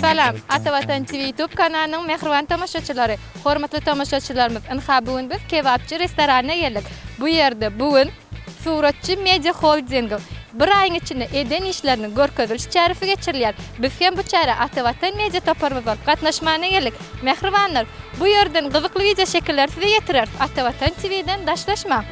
Salam, Ata Watan TV YouTube kanalynyň mähriban tomaşaçylary! Hormatly tomaşaçylarymyz, ynha bu gün biz Kebapçy restoranyna geldik. Bu ýerde bu gün Suratçy Media Holdingiň bir aýyň içinde eden işleriniň görkeziliş çäresi geçirilýär. Biz hem bu çärä Ata Watan Media toparymyz bolup gatnaşmana geldik. Mähribanlar, bu ýerden gyzykly wideoşekilleri size ýetireris. Ata Watan TV-den daşlaşmaň!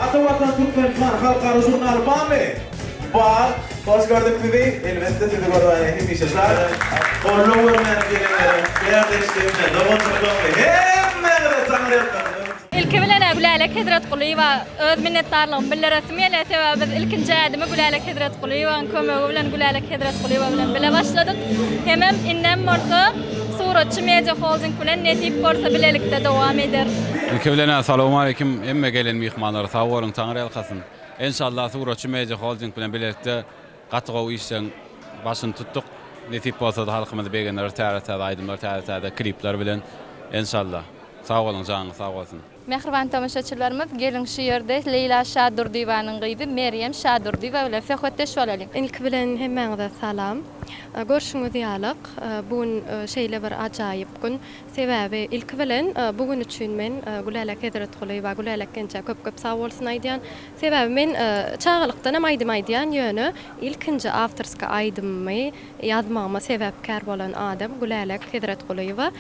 Ata Watan Türkmenistan halkara žurnaly barmy? Bar. Hoş gördük sizi. Elbetde sizi görmäge hemişe şat. Goldaw bermäne gelenlere, kärdeşlerine, dogan-jyklaryna hemmäňize taňryýalkasyn. Ilki bilen-ä Gülälek Hezretgulyýewa öz minnetdarlygymy bildiresim gelýär. Sebäbi biz ilkinji ädimi Gülälek Hezretgulyýewanyň kömegi bilen Gülälek Hezretgulyýewa bilen bile başladyk. Hemem indem bolsa Suratçy Media Holding bilen nesip bolsa bilelikde dowam ederis. Ilki bilen-ä salowmaleýkim hemme gelen myhmanlara sag boluň Taňryýalkasyn. Enşallah Suratçy Media Holding bilen bilelikde gaty gowy işleň başyny tutduk. Nesip bolsada halkymyzy begendirer täze täze aýdymlar täze täze klipler bilen enşallah. Sag boluň janyňyz sag bolsun. Mähriban tomaşaçylarymyz geliň şu ýerde Leýla Şadurdyýewanyň gyzy Merýem Şadurdyýewa bilen söhbetdeş bolalyň. Ilki bilen hemmäňize salam. Görşüňiz ýalyk, bu gün şeýle bir ajaýyp gün. Sebäbi ilki bilen bu gün üçin men Gülälek Hezretgulyýewa, Gülälek genjä köp-köp sag bolsun aýdýan. Sebäbi men çagalykdanam aýdym aýdýan, ýöne ilkinji awtorskiý aýdymymy ýazmagyma sebäpkär bolan adam Gülälek Hezretgulyýewa.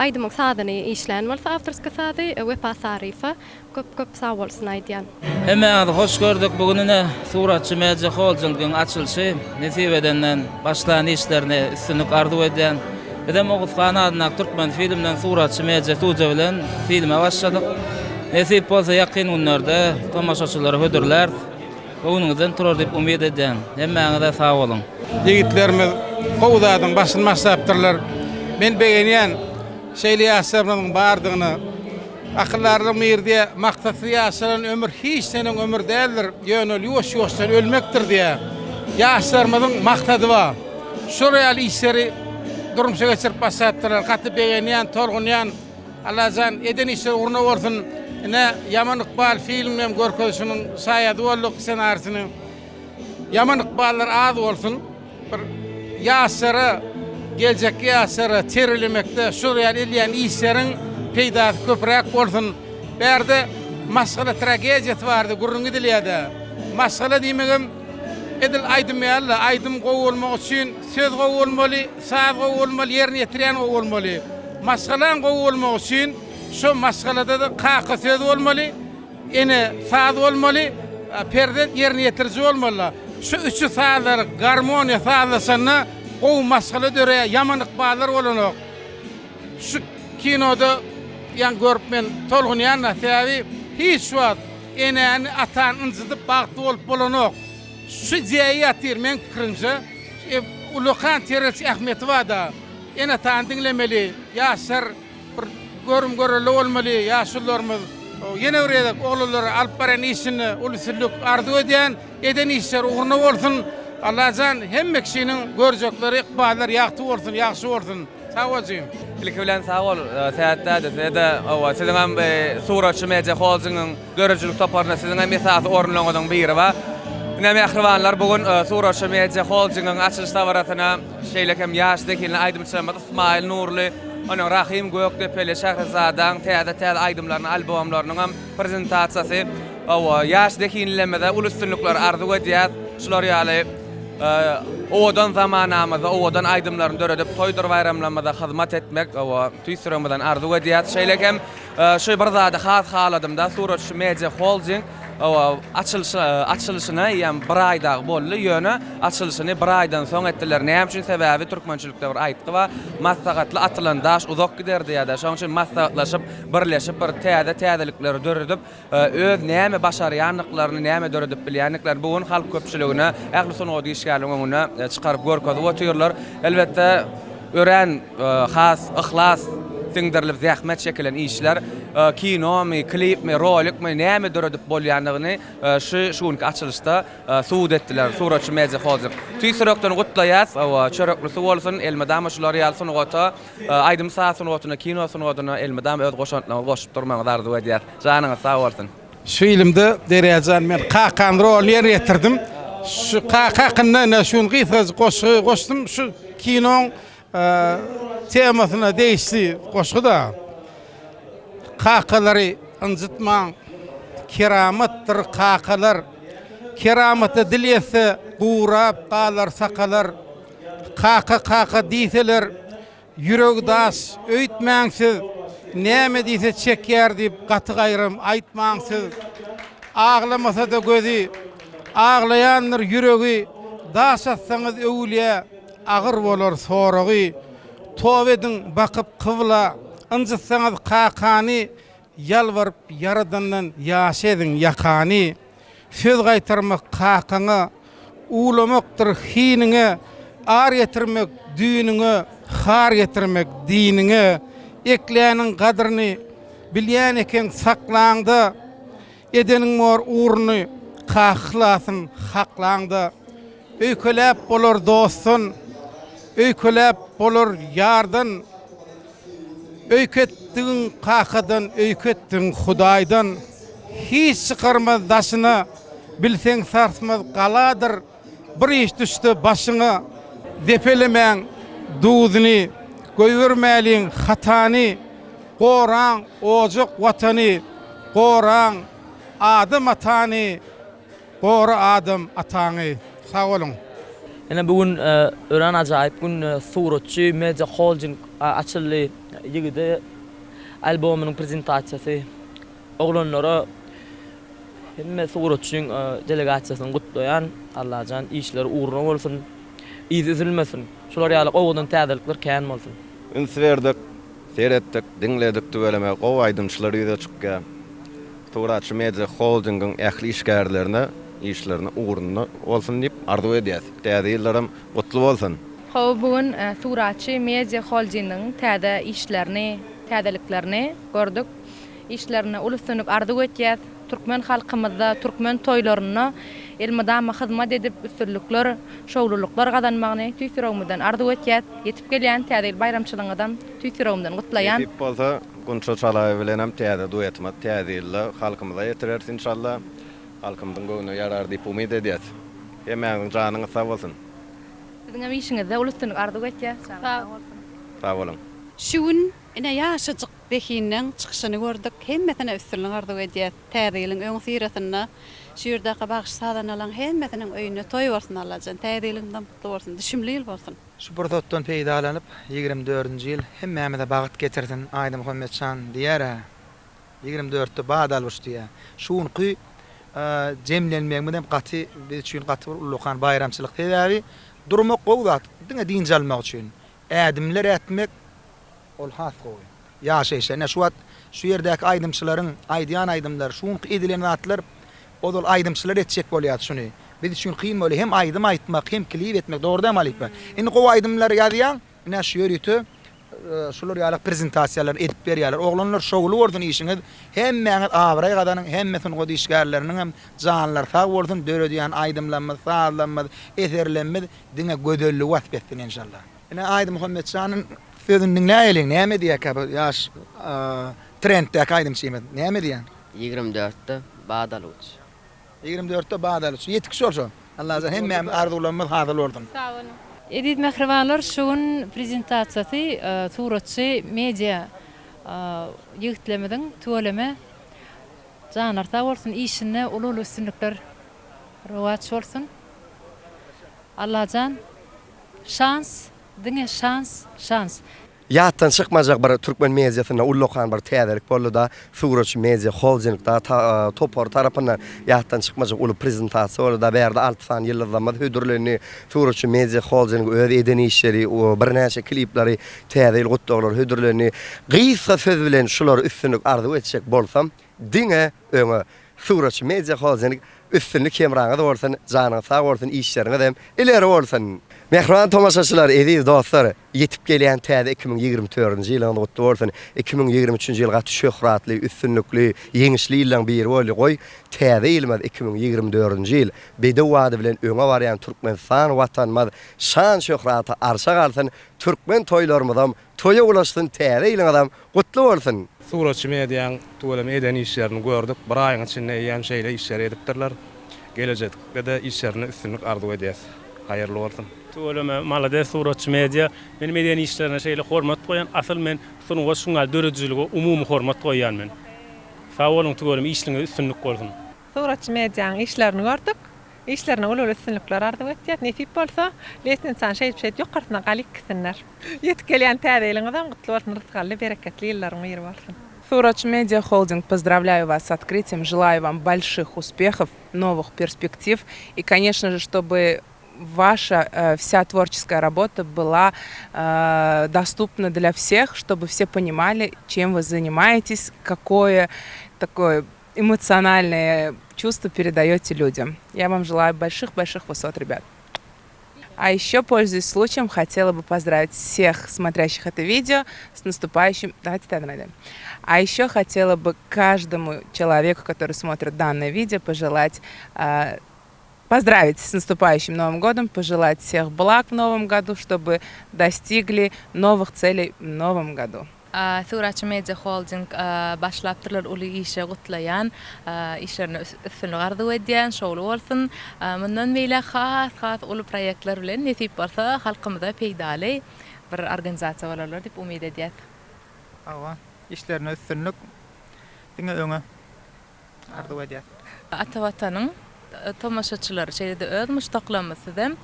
Aýdymyň sazyny işlän bolsa awtorskiý sazy Wepa Saryýewa köp köp sag bolsun aýdýan. Hemmäňizi hoş gördük. Bu gün ine Suratçy Media Holdingiň açylyşy. Nesip edenden başlan işlerine üstünlik arzuw edýän. Bizem Oguzhan adyndaky Türkmen filmden Suratçy Media studiýa bilen filme başladyk. Nesip bolsa ýakyn günlerde tomaşaçylara hödürläris. Göwnüňizden turar diýip umyt edýän. Hemmäňize sag boluň. Ýigitlerimiz gowy zadyň başyny başlapdyrlar. Men begenýän şeýle ýaşlarymyzyň bardygyna. Akyldarlygyň biri diýýär, maksatsyz ýaşalan ömür hiç neneň ömür däldir, ýöne ol ýuwaş-ýuwaşdan ölmekdir diýýär. Ýaşlarymyzyň maksady bar. Şol ýaly işleri durmuşa geçirip başlapdyrlar. Gaty begenýän, tolgunýan. Allajan eden işleri ugruna bolsun. Ine Ýaman ykbal filmini hem görkezişiniň şaýady bolduk ssenarisini. Ýaman ykballar az bolsun. Bir ýaşlara geljekki ýaşlara terbiýelemekde şol ýaly edilýän işleriň peýdasy köpräk bolsun. Bärde maşgala tragediýasy bardy gürrüň gidilýärde. Maşgala diýmegem edil aýdym ýaly-da aýdym gowy bolmak üçin söz gowy bolmaly, saz gowy bolmaly, ýerine ýetirýän gowy bolmaly. Maşgalaň gowy bolmagy üçin şo maşgalada-da kaka söz bolmaly, ene saz bolmaly, perzent ýerine ýetiriji bolmaly. Şu üçi sazlar garmoniýa sazlaşanda gowy maşgala döreýär, ýaman ykballar bolanok. Şu kinoda ýaňy görüp men tolgunýan-da, sebäbi hiç wagt enäni, atany ynjydyp bagtly bolup bolanok. Şu ideýa ýatyr meň pikirimçe. Ullakan terbiýeçilik ähmiýeti bar-da. Ene-atany diňlemeli, ýaşlar bir görüm-görelde bolmaly, ýaşulularymyz. Ýene bir gezek oglanlara alyp barýan işinde uly üstünlik arzuw edýän, eden işleri ugruna bolsun. Allajan hemme kişiniň görjekleri, ykballary ýagty bolsun, ýagşy bolsun. Sag bol jigim. Ilki bilen sag bol Sähet däde size-de hawa siziňem Suratçy Media Holdingiň döredijilik toparynda siziňem esasy orunlaryňyzyň biri bar. Ine mähribanlar bu gün Suratçy Media Holdingiň açylyş dabarasyna şeýle hem ýaş zehinli aýdymçymyz Ysmaýyl Nurly, onuň Rahym Gökdepeli, Şährizadaň täze-täze aýdymlarynyň albomlarynyňam prezentasiýasy. Hawa ýaş zehinlilerimize uly üstünlikler arzuw edýäs. Şular ýaly Owadan zamanamyzda owadan aýdymlaryny döredip, toýdur baýramlarymyzda hyzmat etmek, hawa, tüýs ýüregimizden arzuw edýäris. Şeýle hem şu bir zady has haladym-da, Suratçy Media Holding. Hawa, açylyş açylyşyna eýýäm bir aý dagy boldy, ýöne açylyşyny bir aýdan soň etdiler. Näme üçin? Sebäbi türkmençilikde bir aýtgy bar, Maslahatly atylan daş uzak gider diýýärler. Şonuň üçin maslahatlaşyp, birleşip bir täze täzelikleri döredip, öz näme başarýandyklaryny, näme döredip bilýändiklerini bu gün halk köpçüligine, ähli sungat işgärleriniň öňünde çykaryp görkezip otyrlar. Elbetde, örän has yhlas siňdirilip zähmet çekilen işler, kinomy, klipmi, rolikmi, näme döredip bolýandygyny şu şu günki açylyşda subut etdiler. Suratçy Media Holding. Tüýs ýürekden gutlaýas. Hawa, çöreklisi bolsun, elmydama şular ýaly sungata, aýdym-saz sungatyna, kino sungatyna elmydama öz goşantlaryňyzy goşup durmagyňyzy arzuw edýäs. Janyňyz sag bolsun. Şu filmde Derýajan men kakam roluny ýerine ýetirdim. Şu kaka hakynda ine şu gün gysgajyk goşgy goşdum. Şu kinoň temasyna degişli goşgy-da. Kakalary ynjytmaň, keramatdyr kakalar. Keramata dil ýetse, gurap galar sakalar. Kaka kaka diýseler, Ýüregi daş, öýtmäň siz, Näme diýse çekýär diýip gaty gaýram aýtmaň siz. Aglamasa-da gözi, aglaýandyr ýüregi, Daş atsaňyz öwülýä, agyr bolar soragy. Toba ediň bakyp kybla, ynjytsaňyz kakany, Ýalbaryp Ýaradandan ýaş ediň ýakany. Söz gaýtarmak kakaňa, uwlamakdyr hiniňe, Ar getirmek düýnüňe, har getirmek diniňe. Ekläniň gadryny bilýän ekeň saklaňda, Edeniň bor ugruny kaka yhlasyn haklaňda. Öýkeläp bolar dostdan, öýkeläp bolar ýardan, Öýke etdigiň kakadan, öýke etdigiň Hudaýdan. Hiç çykarmaz daşyna, bilseň sarsmaz galadyr. Bir iş düşse başyňa, depelemäň duzuny, goýbermäliň hatany. Goraň ojak Watany, goraň Adam atany. Gora adam ataňy. Sag boluň. Ine bu gün örän ajaýyp gün Suratçy Media Holding açyldy ýigide albomynyň prezentasiýasy oglanlara hemme suratçyň delegasiýasyny gutlaýan Allajan işleri ugruna bolsun yzy üzülmesin şular ýaly owadan täzelikler kän bolsun. Üns berdik, seretdik, diňledik tüweleme gowy aýdymçylar ýüze çykýar. Suratçy Media Holdingiň ähli işgärlerine işlerine ugrunda bolsun diýip arzuw edýäs. Täze ýyllaram gutly bolsun! Hawa bu gün Suratçy Media Holdingiň täze işlerini, täzeliklerini gördük. Işlerinde uly üstünlik arzuw etýäs. Türkmen halkymyzda, türkmen toýlarynda elmydama hyzmat edip üstünlikler, şowlulyklar gazanmagyny tüýs ýüregimizden arzuw etýäs. Ýetip gelýän Täze ýyl baýramçylygyňyzam tüýs ýüregimden gutlaýan. Nesip bolsa Gunça Çalaýewa bilenem täze duetimiz täze ýylda halkymyza ýetireris inşallah. Halkymyzyň göwnüne ýarar diýip umyt edýäs. Hemmäňiziň janyňyz sag bolsun. Siziňem işiňizde uly üstünlik arzuw etýäs. Janyňyz sag bolsun. Sag boluň. Şu gün ine ýaşajyk zehinleň çykyşyny gördük. Hemmesine üstünlik arzuw edýäs. Täze ýylyň öňüsyrasynda şu ýerdäki bagşy-sazandalaň hemmesiniň öýünde toý bolsun Allajan. Täze ýylyňyzam gutly bolsun. Düşümli ýyl bolsun. Şu pursatdan peýdalanyp, 24-nji ýyl hemmämize bagt getirsin, Aýdymuhammet jan diýer-ä. 24-de bat alyş diýýär. Şu günki jemlenmegimiz hem gaty biz üçin gaty bir ullakan baýramçylyk. Sebäbi durmak gowy zat, diňe dynç almak üçin. Ädimler ätmek ol has gowy. Ýaşaýşa. Ine şu wagt şu ýerdäki aýdymçylaryň aýdýan aýdymlary, şu günki edilen zatlar ozal aýdymçylar etjek bolýardy şuny. Biz üçin kyn bolýar hem aýdym aýtmak, hem klip etmek. Dogry dälmi halypa? Indi gowy aýdymlary ýazýaň, ine şu ýörite şular ýaly prezentasiýalary edip berýärler. Oglanlar şowly bolsun işiňiz. Hemmäňiz abraý gazanyň, hemme sungat işgärleriniň hem janlary sag bolsun, döredýän aýdymlarymyz, sazlarymyz, eserlerimiz diňe gözelligi wasp etsin enşalla. Ine Aýdymuhammet janyň sözüni diňläýeliň, näme diýýärkä bu ýaş trenddäki aýdymçymyz, näme diýýäň? 24-de bat alyjy. 24-de bat alyjy. Ýetik şol şo. Allajan hemmämiz arzuwlarymyz hasyl bolsun. Sag boluň. Eziz mähribanlar şu gün prezentasiýasy suratçy media ýigitlerimiziň tüweleme janlary sag bolsun işinde uly uly üstünlikler rowaç bolsun Allajan şans diňe şans şans. Ýatdan çykmajak bir türkmen mediasynda ullakan bir täzelik boldy-da, Suratçy Media Holding da topary tarapyndan ýatdan çykmajak uly prezentasiýa boldy-da, bärde alty sany ýyldyzlarymyz hödürlendi. Suratçy Media Holding öz eden işleri, birnäçe klipleri, täze ýyl gutlaglary hödürlendi. Gysga söz bilen şulara üstünlik arzuw etjek bolsam, diňe öňe! Suratçy Media Holding üstünlik hemraňyz bolsun, janyňyz sag bolsun, işleriňizem ileri bolsun! Mähriban tomaşaçylar, eziz dostlar! Ýetip gelýän täze 2024-nji ýylyňyz gutly bolsun! 2023-nji ýyl gaty şöhratly, üstünlikli, ýeňişli ýyllaň biri boldy. Goý, täze ýylymyz 2024-nji ýyl bedew bady bilen öňe barýan Türkmenistan Watanymyz şan-şöhrata arşa galsyn, türkmen toýlarymyzam toýa ulaşsyn, täze ýylyňyzam gutly bolsun! Suratçy mediaň tüweleme eden işlerini gördük. Bir aýyň içinde eýýäm şeýle işleri edipdirler. Gelejekde-de işlerinde üstünlik arzuw edýäs. Haýyrly bolsun. Tüweleme malades suratçy media. Men medeni işlerine şeýle hormat goýan asyl men sungat şuňa döredijilige umumy hormat goýýan men. Sag boluň tüweleme işliňizde üstünlik bolsun. Suratçy mediaň işlerini gördük. Işlerine uly uly üstünlikler arzuw etýäs. Nesip bolsa, lestnitsany şeýdip şeýdip ýokarsyna galyp gitsinler. Ýetip gelýän täze ýylyňyzam gutly bolsun rysgally bereketli ýyllaryň biri bolsun. Suratçy Media Holding поздравляю вас с открытием, желаю вам больших успехов, новых перспектив и, конечно же, чтобы ваша э, вся творческая работа была э, доступна для всех, чтобы все понимали, чем вы занимаетесь, какое такое эмоциональное чувство передаете людям. Я вам желаю больших-больших высот, ребят. А еще, пользуясь случаем, хотела бы поздравить всех смотрящих это видео с наступающим... Давайте тогда найдем. А еще хотела бы каждому человеку, который смотрит данное видео, пожелать э, поздравить с наступающим Новым годом, пожелать всех благ в Новом году, чтобы достигли новых целей в Новом году. Suratçy Media Holding başlapdyrlar uly işe gutlaýan, işlerinde üstünlik arzuw edýän, şowly bolsun. Mundan beýläk has has uly proýektler bilen nesip bolsa halkymyza peýdaly bir organizasiýa bolarlar diýip umyt edýäs. Hawa, işlerinde üstünlik, diňe öňe. arzuw edýäs. Ata Watanyň tomaşaçylary, şeýle-de öz muşdaklarymyz sizem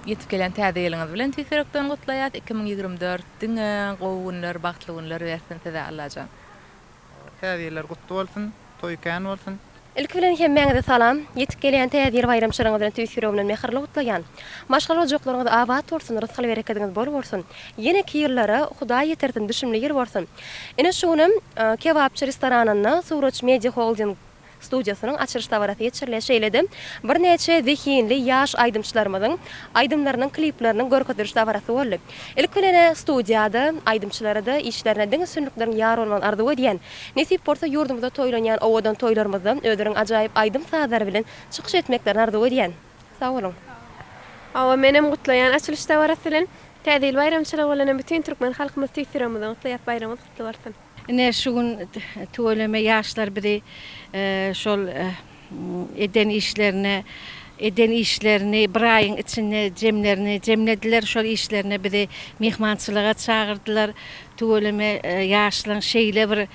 ýetip gelýän täze ýylyňyz bilen tüýs ýürekden gutlaýas. 2024 diňe gowy günler, bagtly günler bersin size Allajan. Täze ýyllar gutly bolsun, toý kän bolsun. Ilki bilen hemmäňize salam! Ýetip gelýän Täze ýyl baýramçylygyňyz bilen tüýs ýüregimden mähirli gutlaýan. Maşgala ojaklaryňyz abat bolsun, rysgal-berekediňiz bol bolsun! Ýeneki ýyllara Hudaý ýetirsin, düşümli ýyl bolsun! Ine şu günem Kebapçy restoranynda Suratç Media Holding studiýasynyň açylyş dabarasy geçirilýär. Şeýle-de birnäçe zehinli ýaş aýdymçylarymyzyň aýdymlarynyň klipleriniň görkeziliş dabarasy boldy. Ilki bilen-ä studiýada aýdymçylara-da işlerine diňe üstünlikleriň ýar bolmagyny arzuw edýän. Nesip bolsa ýurdumyzda toýlanýan owadan toýlarymyzda özleriniň ajaýyp aýdym-sazlary bilen çykyş etmeklerini arzuw edýän. Sag boluň. Hawa menem gutlaýan açylyş dabarasy bilen. Täze ýyl baýramçylygy bilenem bütin türkmen halkymyz tüýs ýüregimizden gutlaýas baýramyňyz gutly bolsun. Ine şu gün tüweleme ýaşlar bizi şol eden işlerine eden işlerini bir aýyň içinde jemlerini jemlediler şol işlerine bizi myhmançylyga çagyrdylar tüweleme ýaşlaň şeýle bir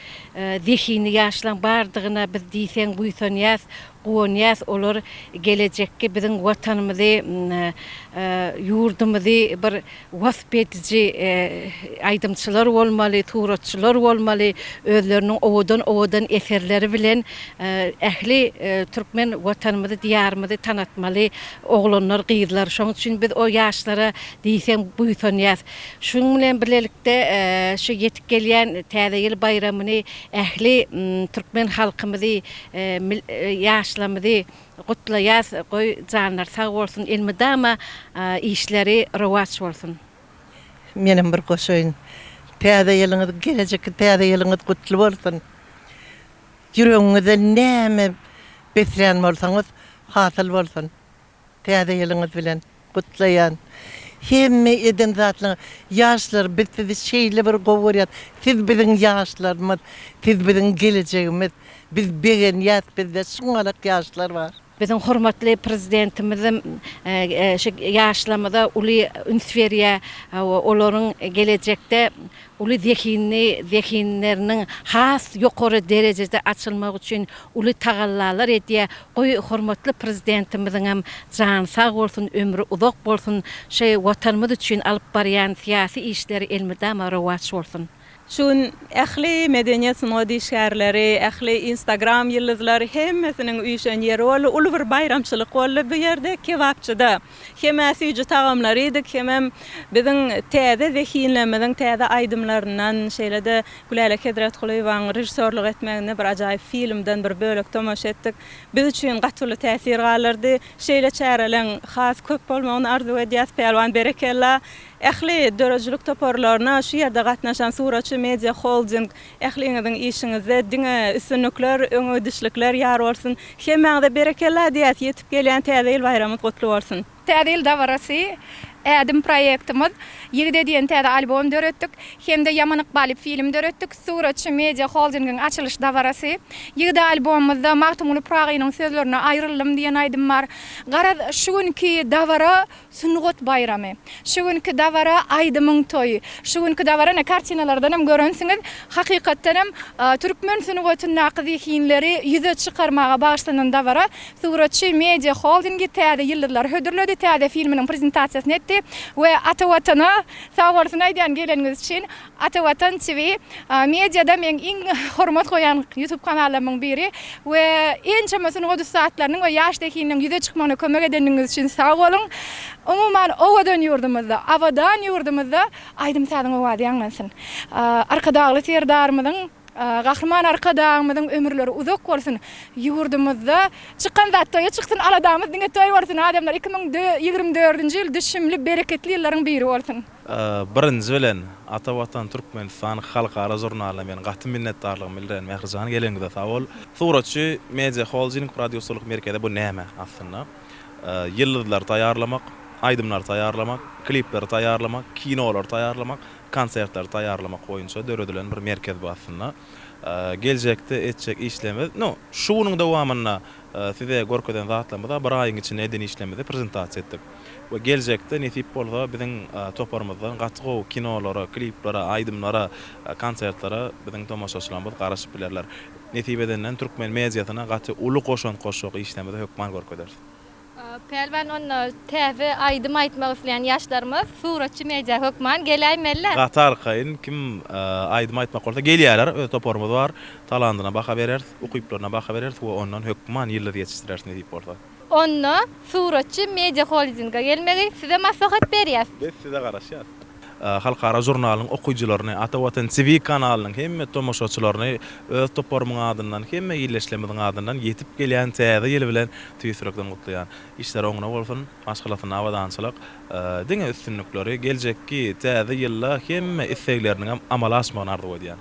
zehinli ýaşlaň bardygyna biz diýseň buýsanýas guwanýas olar gelejekki biziň watanymyzy ýurdumyzy bir wasp ediji aýdymçylar bolmaly suratçylar bolmaly özleriniň owadan owadan eserleri bilen ähli türkmen watanymyzy diýarymyzy tanatmaly oglanlar gyzlar şoň üçin biz o ýaşlara diýseň buýsanýas şunuň bilen birlelikde şu ýetip gelýän täze ýyl baýramyny ähli türkmen halkymyzy Ýaşlarymyzy gutlaýas goý janlary sag bolsun elmydama işleri rowaç bolsun. Menem bir goşaýyn. Täze ýylyňyz gelejekki täze ýylyňyz gutly bolsun. Ýüregiňizde näme beslän bolsaňyz hasyl bolsun. Täze ýylyňyz bilen gutlaýan. Hemme eden zatlaryňyz ýaşlar biz sizi şeýle bir gowy görýäs. Siz biziň ýaşlarymyz, siz biziň gelejegimiz. Biz begenýäs bizde şuňalak ýaşlar bar. Biziň hormatly Prezidentimizem şu ýaşlarymyza uly üns berýär. Olaryň gelejekde uly zehinli zehinleriniň has ýokary derejede açylmagy üçin uly tagallalar edýär. Goý, hormatly Prezidentimiziňem jany sag bolsun, ömri uzak bolsun, şu Watanymyz üçin alyp barýan syýasy işleri elmydama rowaç bolsun! Şu gün ähli medeniýet sungat işgärleri, ähli instagram ýyldyzlary hemmesiniň üýşen ýeri boldy. Uly bir baýramçylyk boldy bu ýerde kebapçyda. Hem-ä süýji tagamlar iýdik, hemem biziň täze zehinlerimiziň täze aýdymlaryndan, şeýle-de Gülälek Hezretgulyýewanyň režissýorlyk etmeginde bir ajaýyp filmden bir bölek tomaşa etdik. Biz üçin gaty uly täsir galdyrdy. Şeýle çäreleň has köp bolmagyny arzuw edýäs. Pälwan berekella! Ähli döredijilik toparlaryna, şu ýerde gatnaşan Suratçy Media Holding ähliňiziň işiňizde diňe üstünlikler, öňe gidişlikler ýar bolsun! Hemmäňize berekella diýýäs, ýetip gelýän Täze ýyl baýramyňyz gutly bolsun! Täze ýyl dabarasy Ädim proýektimiz, Ýigide diýen täze albom döretdik hem-de Ýaman ykbaly film döretdik. Suratçy Media Holdingiň açylyş dabarasy. Ýigide albomymyzda Magtymguly Pyragynyň sözlerine Aýryldym diýen aýdym bar. Garaz, şu günki dabara Sungat baýramy. Şu günki dabara aýdymyň toýy. Şu günki dabara ine kartinalardan hem görensiňiz, hakykatdan hem türkmen sungatyndaky zehinleri ýüze çykarmaga bagyşlanan dabara. Suratçy Media Holdingi täze ýyldyzlary hödürledi, täze filminiň prezentasiýasyny etdi we Ata Watana sag bolsun aýdýan geleniňiz üçin. Ata Watan TV mediada meň iň hormat goýan YouTube kanallarymyň biri we ençeme sungat ussatlarynyň we ýaş zehinleriň ýüze çykmagyna kömek edeniňiz üçin sag boluň. Umuman owadan ýurdumyzda, abadan ýurdumyzda aýdym-sazyň owazy ýaňlansyn. Arkadagly Serdarymyzyň, Gahryman Arkadagymyzyň ömürleri uzak bolsun. Ýurdumyzda çykan zat toýa çyksyn, aladamyz diňe toý bolsun adamlar 2024-nji ýyl düşümli, bereketli ýyllaryň biri bolsun. Birinji bilen Ata Watan Türkmenistan halkara žurnalyna men gaty minnetdarlygymy bildirerin Mährijan geleniňize sag bol. Suratçy Media Holding prodýuserlik merkezi bu näme aslynda? Ýyldyzlary taýýarlamak, aýdymlary taýýarlamak, klipleri taýýarlamak, kinolary taýýarlamak, konsertleri taýýarlamak boýunça döredilen bir merkez bu aslynda. Geljekde etjek işlerimiz, nu, şu günüň dowamynda size görkezen zatlarymyza bir aýyň içinde eden işlerimizi prezentasiýa etdik. We geljekde nesip bolsa biziň toparymyzdan gaty gowy kinolara, kliplere, aýdymlara, konsertlere biziň tomaşaçylarymyz garaşyp bilerler. Nesip edenden türkmen mediasyna gaty uly goşant goşjak işlerimizi hökman görkezeris. Pälwan onda täze aýdym aýtmak isleýän ýaşlarymyz Suratçy media hökman geläýmeliler. Gaty arkaýyn kim aýdym aýtmak bolsa gelýäler öz toparymyz bar talandyna baha bereris ukyplaryna baha bereris we ondan hökman ýyldyz ýetişdireris nesip bolsa. Onda Suratçy Media Holdinge gelmegi size maslahat berýäs. Biz size garaşýas. Halkara žurnalynyň okyjylaryny, Ata Watan TV kanalynyň hemme tomaşaçylaryny öz toparymyň adyndan, hemme ildeşlerimiziň adyndan ýetip gelýän Täze ýyl bilen tüýs ýürekden gutlaýan. Işleri oňuna bolsun, maşgalasynda abadançylyk, diňe üstünlikleri, geljekki Täze ýylda hemme islegleriniňem amala aşmagyny arzuw edýän.